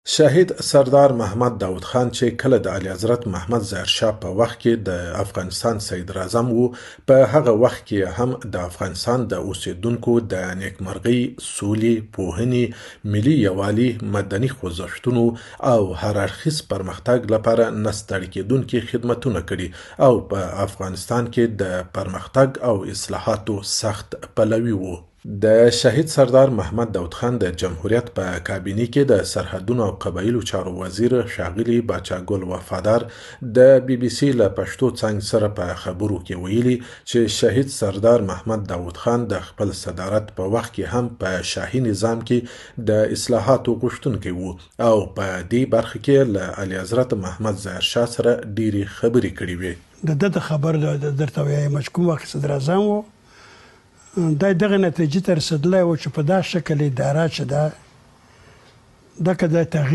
شهید سردار محمد داود خان چې کله د اعلیحضرت محمد ظاهر شاه په وخت کې د افغانستان صدراعظم و، په هغه وخت کې یې هم د افغانستان د اوسېدونکو د نېکمرغۍ، سولې، پوهنې، ملي یووالي، مدني خوځښتونو او هر اړخیز پرمختګ لپاره نه ستړي کېدونکي خدمتونه کړي او په افغانستان کې د پرمختګ او اصلاحاتو سخت پلوي و. د شهید سردار محمد داود خان د جمهوریت په کابینې کې د سرحدونو او قبایلو چارو وزیر ښاغلي باچا ګل وفادار د بي بي سي له پښتو څانګې سره په خبرو کې ویلي چې شهید سردار محمد داود خان د خپل صدارت په وخت کې هم په شاهي نظام کې د اصلاحاتو غوښتونکی و او په دې برخه کې له اعلیحضرت محمد ظاهر شاه سره ډېرې خبرې کړې وې. د ده د خبرو درته وایم چې کوم وخت صدراعظم و، دی دغه نتیجی ته رسیدلی و چې په دا شکل اداره چې ده دا که د تغییر.